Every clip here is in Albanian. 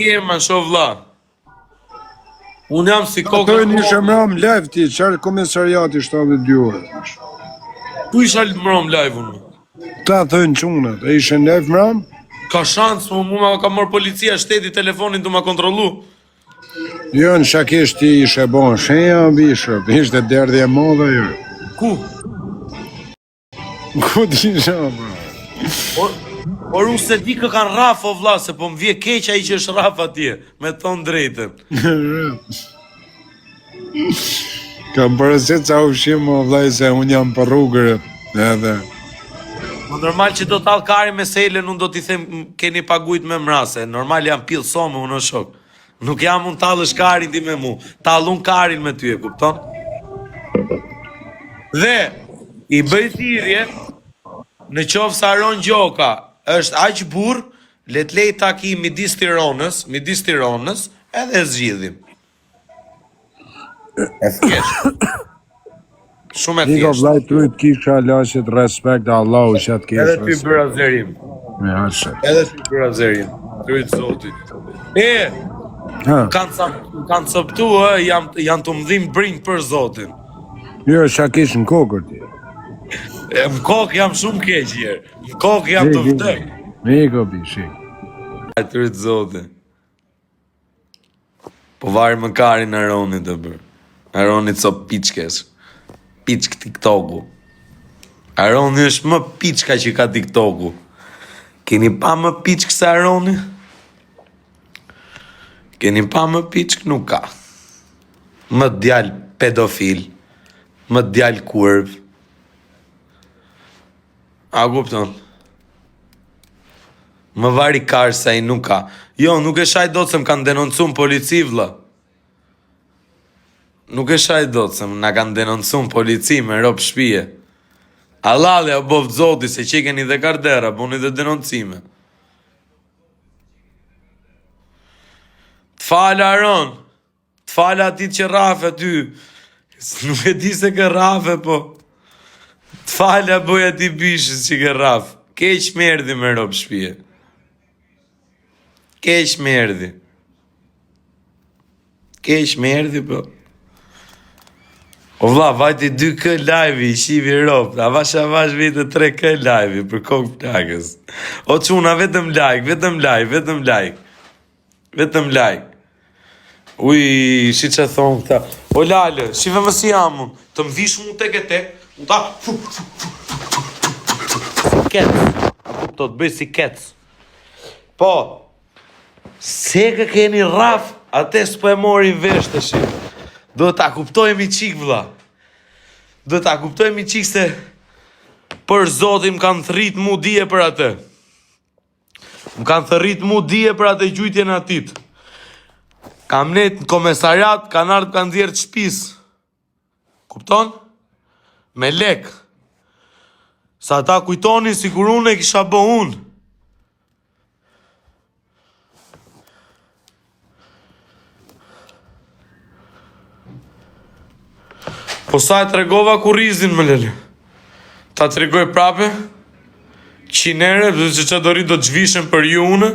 skemë, sho vlla. Unë jam si Ato kokë e nishe mram live ti, çfarë komisariati 72 orë. Ku isha mram live unë? Ta thënë çunat, e ishe live mram? Ka shans, mu, mu ma ka marrë policia shteti telefonin tu ma kontrollu. Jo, në shakish ti ishe bon shenja, bishë, ishte derdhje e madhe jo. Ku? Ku ti ishe, bro? Por, por unë se di kë kanë rraf, o vlla, se po më vje keq ai që është rraf atje, me thonë drejtën. Kam porosit ca ushqim, o vllai, se unë jam për rrugër, edhe. Po normal që do tall Kari me Selën, unë do t'i them "M, keni pagujt me mrase. Normal jam pill some unë o shok. Nuk jam unë tallësh Karin ti me mu. Tall unë Karin me ty, e kupton? Dhe i bëj thirrje në qoftë se Aron Gjoka është aq burr, le të lejë takim midis Tironës, midis Tironës, edhe e zgjidhim. E thjeshtë. Shumë e Niko thjeshtë. vllai trujt kisha laqet respekt Allahu që atë kesh Edhe ty bëra zerim. Me hashe. Edhe ty bëra zerim. Trujt zoti. E, Ha. kanë ca, kanë coptu, ë, janë janë të më dhimë brinjë për zotin. Jo, shakish në kokër ti. E, në kokë jam shumë keq jerë. Në kokë jam të vdek. Niko bishi. A trujt zoti. Po vari më karin Aronit të bërë. Aroni cop piçkes. Piçk TikToku. Aroni është më piçka që ka TikToku. Keni pa më piçk se Aroni? Keni pa më piçk nuk ka. Më djalë pedofil, më djalë kurv. A kupton? Më vari kar se ai nuk ka. Jo, nuk e shaj dot se më kanë denoncu në polici vlla. Nuk e shaj dot se na kanë denoncu në polici me rob shpije. Hallall ja boft zoti se që keni dhe kardera, boni dhe denoncime. Të falë Aron. Të fala atit që rrafe ty. Nuk e di se kë rrafe, po. Të fala bëj ati bishës që kë rraf. Keq më erdhi me rob shpije. Keq më erdhi. Keq më erdhi, po. O vlla, vajti 2K live i shivi rob, avash avash vite 3K live për kokë plakës. O çuna vetëm like, vetëm like, vetëm like. Vetëm like. Uj, shi që thonë këta. O lale, shive më si jam unë. Të më vish mu tek e tek, unë ta... Fu, fu, fu, fu, fu, fu, si kec. A kupto, të bëj si kec. Po, se kë keni rraf, atë s'po e mori vesh të shi. Do ta kuptojmë i qik, vlla. Do ta kuptojmë i qik se për zotin më kanë thërrit mu dije për atë. Më kanë thërrit mu dije për atë gjujtjen atit. Kam net në komisariat, kanë ardhë kanë nxjerrë të shpisë. Kupton? Me lek. Sa ata kujtonin sikur unë e kisha bë unë. Po sa e tregova kurrizin më lele Ta tregoj prape Qinere, dhe që që do rri do të zhvishem për ju unë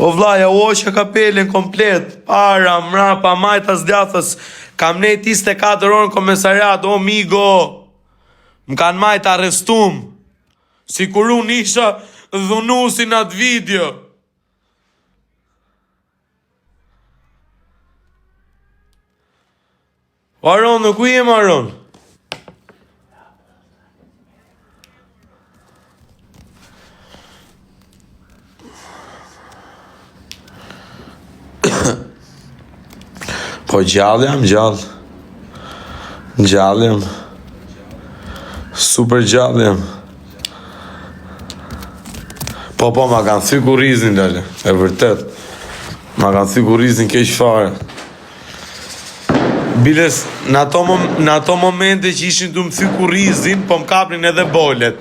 O vlla, ja u hoqa kapelen komplet Para, mrapa, majtas, djathtas Kam nejt 24 orë në komisariat O migo Më kanë majt arrestum Sikur unë isha dhunusi në atë video O Aron, në ku jem Aron? Po gjallë jam, gjallë. Gjallë jam. Super gjallë jam. Po, po, ma kanë thy kurrizin, lale. E vërtet. Ma kanë thy kurrizin keq fare. Biles, në ato, mom, në ato momente që ishin tu më thy kurrizin, po më kapnin edhe bolet.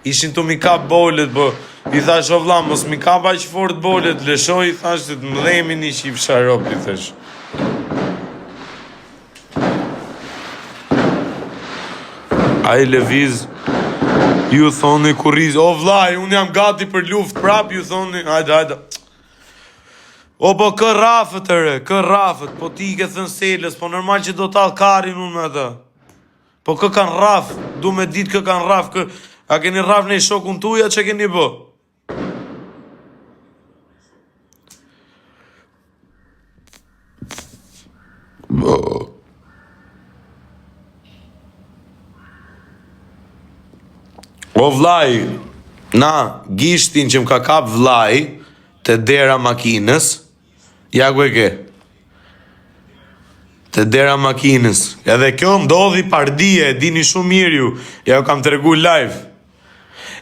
Ishin tu m'i kap bolet, po i thash o vlla, mos m'i kap aq fort bolet, lëshoj, i thash se të më dhemin i qifsha rob, i thash. Ai lëviz. Ju thoni kurriz, o vllai, unë jam gati për luftë prap, ju thoni, hajde, hajde. O po kë rrafët ere, kë rrafët, po ti i ke thënë Selës, po normal që do tall karin unë me atë. Po kë kanë rraf, du me ditë kë kanë rraf, kë... A keni rraf në i shokun tuja që keni bë? O vllai, na gishtin që më ka kap vllai te dera makinës, ja ku e ke. Te dera makinës. Edhe kjo ndodhi pardije, e dini shumë mirë ju. Ja ju kam tregu live.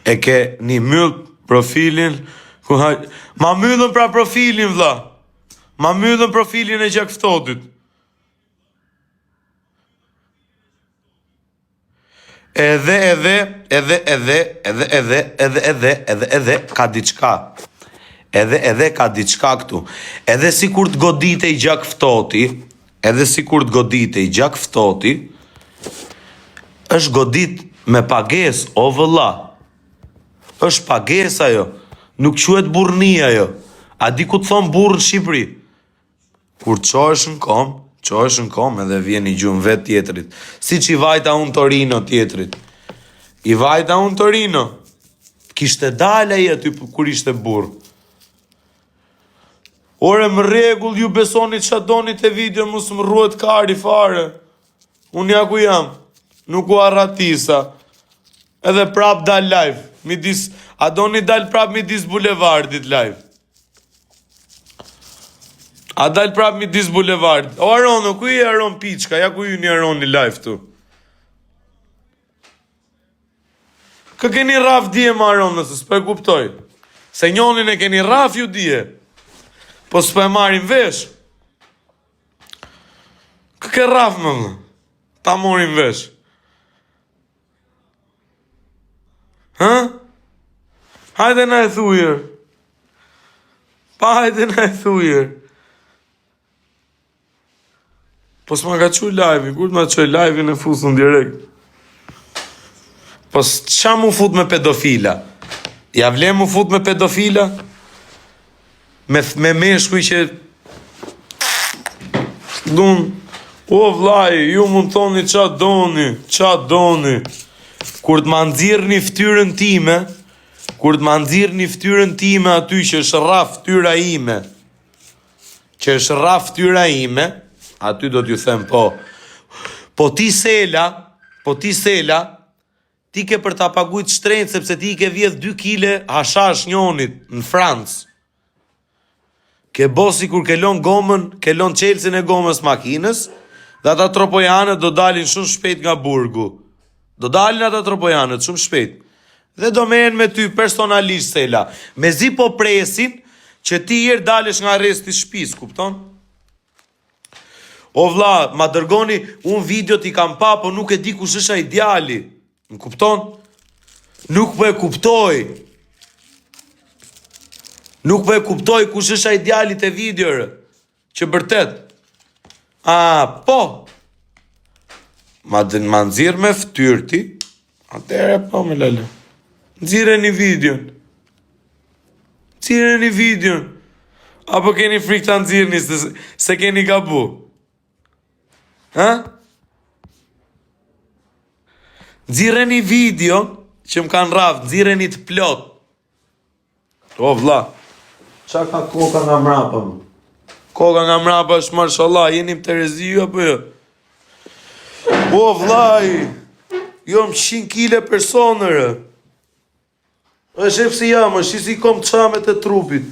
E ke një myll profilin ku ha... Ma myllën pra profilin vlla. Ma myllën profilin e gjakftohtit. Edhe edhe edhe edhe edhe edhe edhe edhe edhe edhe ka diçka. Edhe edhe ka diçka këtu. Edhe sikur të goditej gjakftohti, edhe sikur të goditej gjakftohti, është godit me pagesë, o vëlla. Është pagesë ajo. Nuk quhet burrni ajo. A di ku të thon burrë në Shqipëri? Kur çohesh në kom, çohesh në kom edhe vjen i gjun vet tjetrit. Siç i vajta unë Torino tjetrit. I vajta unë Torino. Kishte dalë ai aty kur ishte burrë. Ore më rregull ju besoni ça doni te video mos më rruhet kari fare. Unë ja ku jam, nuk u arratisa. Edhe prap dal live, midis, a doni dal prap midis bulevardit live? A dal prap midis bulevardit? O Arono, ku je Aron Piçka? Ja ku hyni Aroni live tu. Kë keni rraf dje më Aron, nëse s'po e kuptoj. Se njonin e keni rraf ju dje. Po s'po e marrim vesh. Kë ke rraf më vëlla? Ta morim vesh. Hë? Hajde na e thujër. Pa hajde na e thujër. Po s'ma ka çu live-in, kur të ma çoj live-in e fusën direkt. Po ça mu fut me pedofila? Ja vlen mu fut me pedofila? Me, me meshkuj që... Dun, o vllai, ju mund thoni ça doni, ça doni. Kur të ma nxirrni fytyrën time, kur të ma nxirrni fytyrën time aty që është rraf fytyra ime, që është rraf fytyra ime, aty do t'ju them po. Po ti Sela, po ti Sela, ti ke për ta pagujt shtrenjtë sepse ti i ke vjedh 2 kile hashash njonit në Francë. Ke bo sikur ke lon gomën, ke lon çelësin e gomës makinës, dhe ata tropojanët do dalin shumë shpejt nga burgu. Do dalin ata tropojanët shumë shpejt. Dhe do merren me ty personalisht Sela. Mezi po presin që ti herë dalësh nga arresti i shtëpisë, kupton? O vlla, ma dërgoni, unë videot i kam pa, po nuk e di kush është ai djali. Më kupton? Nuk po e kuptoj. Nuk po e kuptoj kush është ai djali te video. Që bërtet. A, po. Ma, ma nxirr me ftyrë ti. Atëherë po me lale. Nxirreni videon. Nxirreni videon. Apo keni frikë ta nxirrni se, se keni gabu. Ha? Nxirreni videon që më kanë rraf, nxirreni të plot. O vlla, ça ka koka nga mrapa më? Koka nga mrapa është mashallah, jeni në terezi ju apo jo? O vllai, jam 100 kile person ore. Është si jam, është si kom çamet e trupit.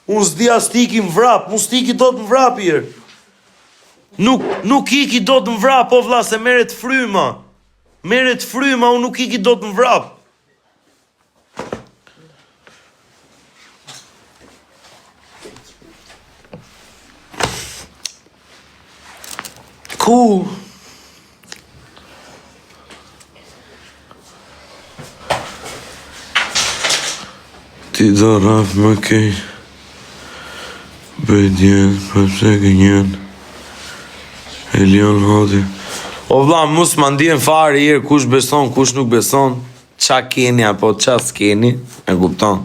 Unë s'di as t'iki në vrap, unë s'iki dot në vrap i Nuk, nuk iki dot në vrap, o vlla, se merret fryma. Merret fryma, unë nuk iki dot në vrap. Ku? Ti do rraf më kej Bëj djenë, për pse gënjen Elion Hoti O vlla, mos ma ndjen fare herë kush beson, kush nuk beson. Ça keni apo ça s'keni, e kupton?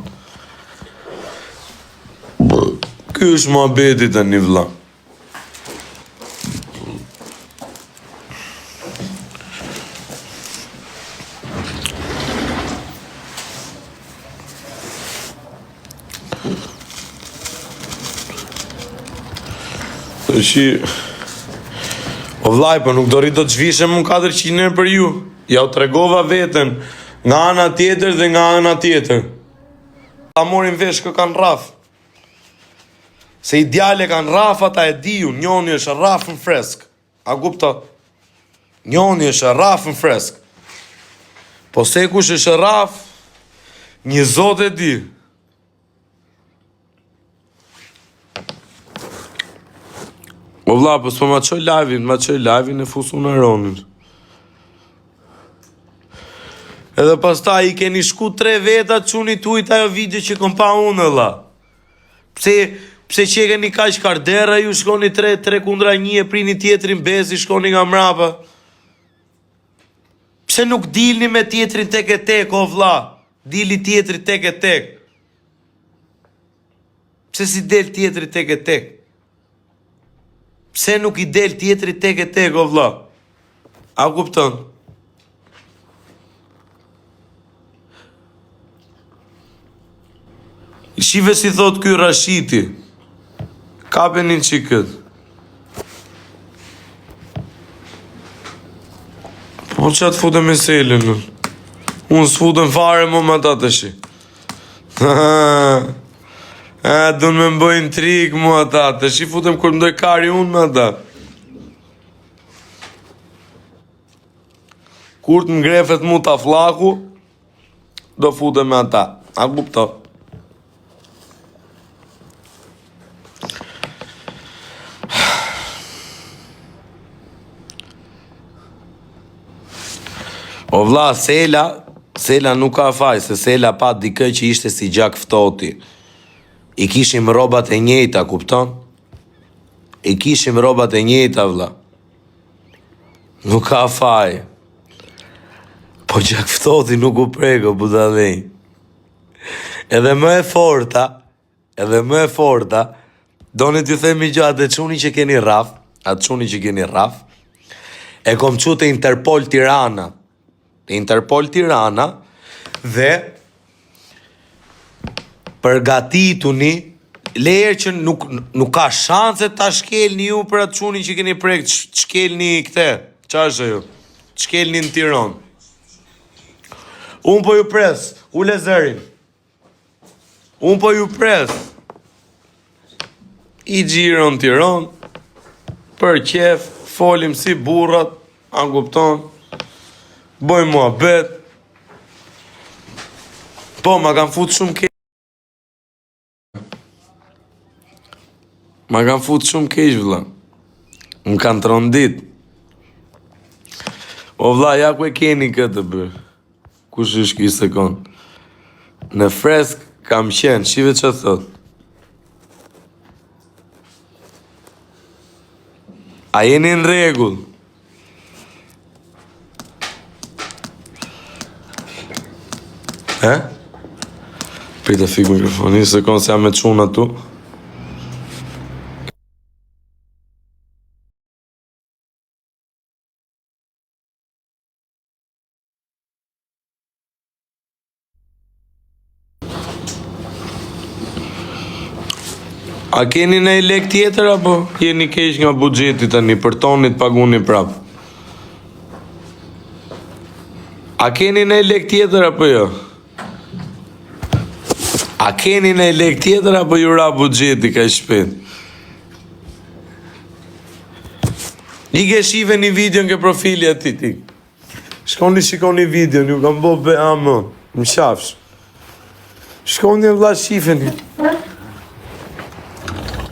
Ky është muhabeti tani vëlla. Tashi O vllai, po nuk do rri do të zhvishem unë 400 herë për ju. Jua tregova veten nga ana tjetër dhe nga ana tjetër. Ta morin vesh kë kanë rraf. Se i djalë e kanë rraf ata e di unë, njoni është rraf në fresk. A kupto? Njoni është rraf në fresk. Po se kush është rraf, një zot e di. O vlla, po s'po ma çoj live-in, ma çoj live-in e fus unë Aronin. Edhe pastaj i keni shku tre veta çunit tuj te ajo video që kom pa unë vlla. Pse pse që keni kaq kardera ju shkoni tre tre kundra një e prini tjetrin besi shkoni nga mrapa. Pse nuk dilni me tjetrin tek e tek o vlla? Dili tjetri tek e tek. Pse s'i del tjetri tek e tek? Pse nuk i del tjetri tek e tek o vlla? A kupton? Shife si thot ky Rashiti. Kapeni një çikët. Po ça të futem me Selën unë? Unë s'futem fare më me ata tashi. A, dun me m'bo intrig mu ata, tashi futem kur më doj kari unë me ata. Kur të ngrefet mu tafllaku, do futem me ata. A kupto? O vlla, Sela, Sela nuk ka faj, se Sela pa dikë që ishte si gjakftohti. I kishim rrobat e njëjta, kupton? I kishim rrobat e njëjta, vlla. Nuk ka faj. Po gjakftohti nuk u prek, o budallenj. Edhe më e forta, edhe më e forta, doni t'ju them një gjë, atë çuni që keni rraf, atë çuni që keni rraf, e kom çu te Interpol Tirana. Te Interpol Tirana dhe përgatituni Lejer që nuk nuk ka shanse ta shkelni ju për atë çunin që keni prek, të shkelni këtë. Ça është ajo? Të shkelni në Tiranë. Unë po ju pres, ule zërin. Unë po ju pres. I xhiro në Tiranë, për qef, folim si burrat, a kupton, bëjmë muhabet. Po, ma kanë fut shumë keq. Ma kanë fut shumë keq, vëlla. Më kanë trondit. O vëlla, ja ku e keni këtë bërë. Kush është ky sekond? Në fresk kam qenë, shive ça thot. A jeni në rregull? E? Prit e fik mikrofonin, sekond se jam me çuna tu. A keni naj lek tjetër apo jeni keq nga buxheti tani për tonit paguni prap? A keni naj lek tjetër apo jo? A keni naj lek tjetër apo ju ra buxheti kaq shpejt? Ike shife një video në ke profili aty ti. Shkoni shikoni videon, ju kam bo be amë, më qafsh. Shkoni vlla shifeni.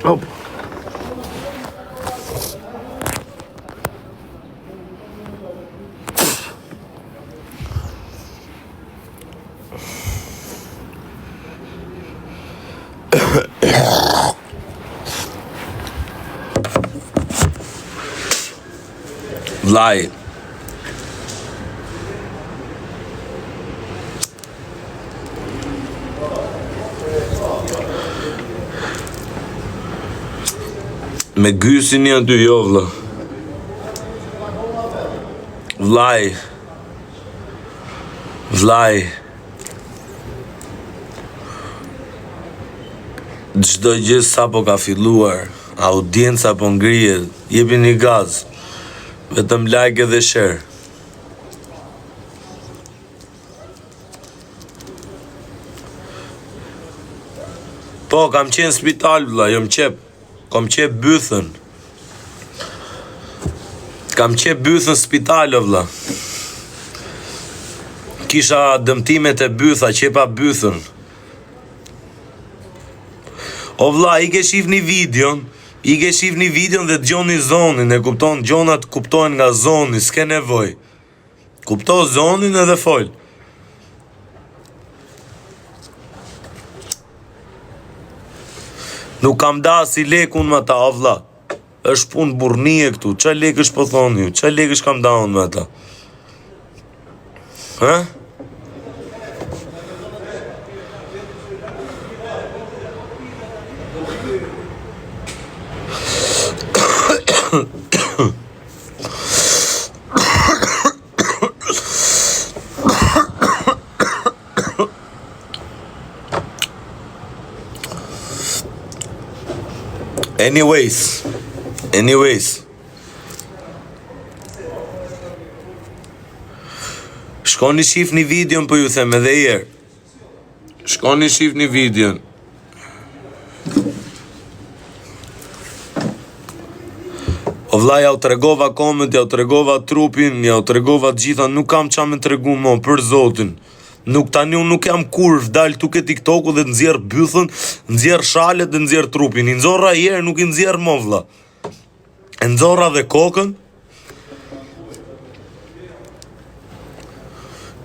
Op. Vllai. Me gysin janë ty, jo vlla. Vllai. Vllai. Çdo gjë sapo ka filluar, audienca po ngrihet, jepini gaz. Vetëm like edhe share. Po, kam qenë në spital, vlla, jom qep. Kam qep bythën. Kam qep bythën në spital, o vlla. Kisha dëmtime te bytha, qepa bythën. O vlla, ik e shifni videon, ik e shifni videon dhe dëgjoni zonin, e kupton, gjonat kuptohen nga zoni, s'ke nevojë. Kupto zonin edhe fol. Nuk kam da asi lek unë me ata, o vlla. është punë burrnie këtu. Ça lekësh po thoni ju? Ça lekësh kam da unë me ata? Ha? Anyways, anyways. Shkoni shifni videon po ju them edhe një herë. Shkoni shifni videon. O vlla jau tregova komët, jau tregova trupin, jau tregova të gjitha, nuk kam ça me tregu mo, për zotin. Nuk tani unë nuk jam kurv, dal këtu ke TikToku dhe të nxjerr bythën, nxjerr shalët dhe nxjerr trupin. I nxorra një herë, nuk i nxjerr mo vlla. E nxorra dhe kokën.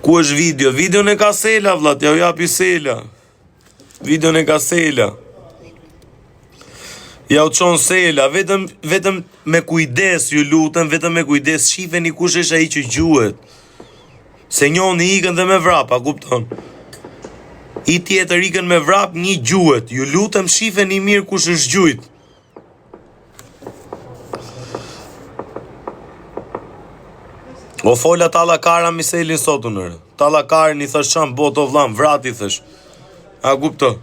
Ku është video? Videon e ka Sela, vlla, t'jau japi Sela. Videon e ka Sela. Jau çon Sela, vetëm, vetëm me kujdes, ju lutem, vetëm me kujdes, shifeni kush është ai që gjuhet. Se njoni ikën dhe me vrap, a kupton? I tjetër ikën me vrap, një gjuhet. Ju lutem, shifeni mirë kush është gjujt. O fola talla kara me Selin sot unë. Talla karën i thash çam boto vlla vrat i thash. A kupto?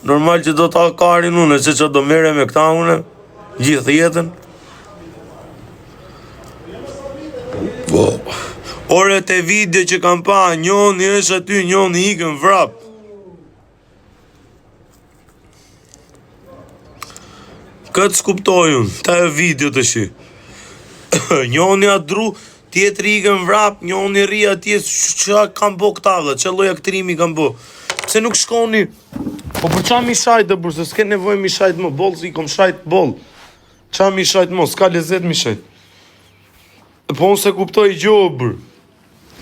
Normal që do tall karin unë, se ça do merrem me këta unë, gjithë jetën. Po. Ore te video që kam pa, njoni është aty, njoni ikën vrap. Këtë s'kuptoj unë, te ajo video të shi. Njoni a dru, tjetri ikën vrap, njoni rri atje, ça kanë bo këta vlla, ça lloj aktrimi kanë bo. Pse nuk shkoni, po për ça mi shajt dhe burrë, se s'ke nevojë mi shajt më, boll, si i kom shajt boll. Ça mi shajt më, s'ka lezet mi shajt. Po unë s'e kuptoj gjo, burrë.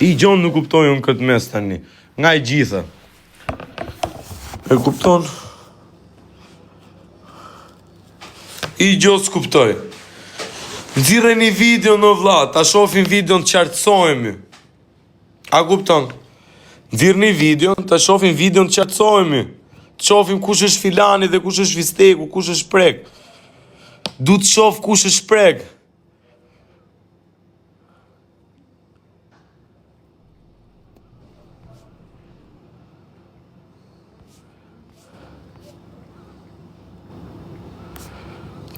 I gjo nuk kuptoj unë këtë mes tani, nga e gjitha. E kupton? I gjo s'kuptoj. Nxirreni videon o vlla, ta shofim videon të qartësohemi. A kupton? Nxirrni videon, ta shofim videon të qartësohemi. Të shofim kush është filani dhe kush është fisteku, kush është prek. Du të shof kush është prek.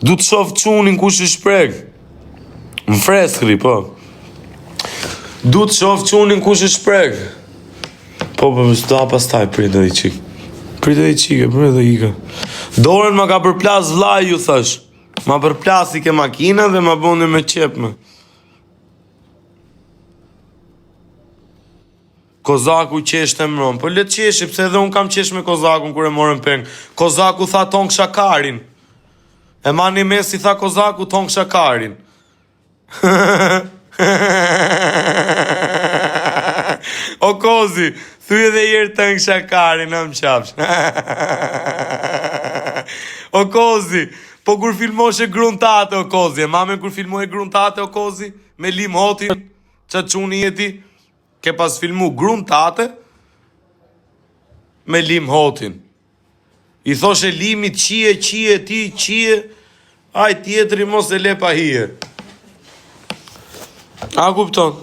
Du të shof çunin kush është prek. Në freskri, po. Du të shof çunin kush është prek. Po, po, po, do pastaj, prit edhe një çik. Prit edhe një çik, prit edhe ika. Dorën ma ka përplas vllai, ju thash. Ma përplasi ke makina dhe ma boni me qep me. Kozaku qeshte mron. Po le të qeshi, pse edhe un kam qesh me Kozakun kur e morën peng. Kozaku tha t'hongsha karin. E mani men si tha Kozaku t'hongsha karin. o Kozi, thuj edhe herë të hongsha karin, në më qafsh. o Kozi, po kur filmoshe grun tate o Kozi, e ma men kur filmoje grun tate o Kozi, me lim hotin, ça çuni je ti, ke pas filmu grun tate, me lim hotin. I thoshe limit qie, qie, ti, qie, aj tjetri mos e le pa hije. A kupton?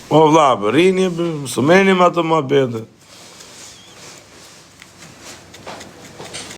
O vlla, rini, së merrni me ato muhabete.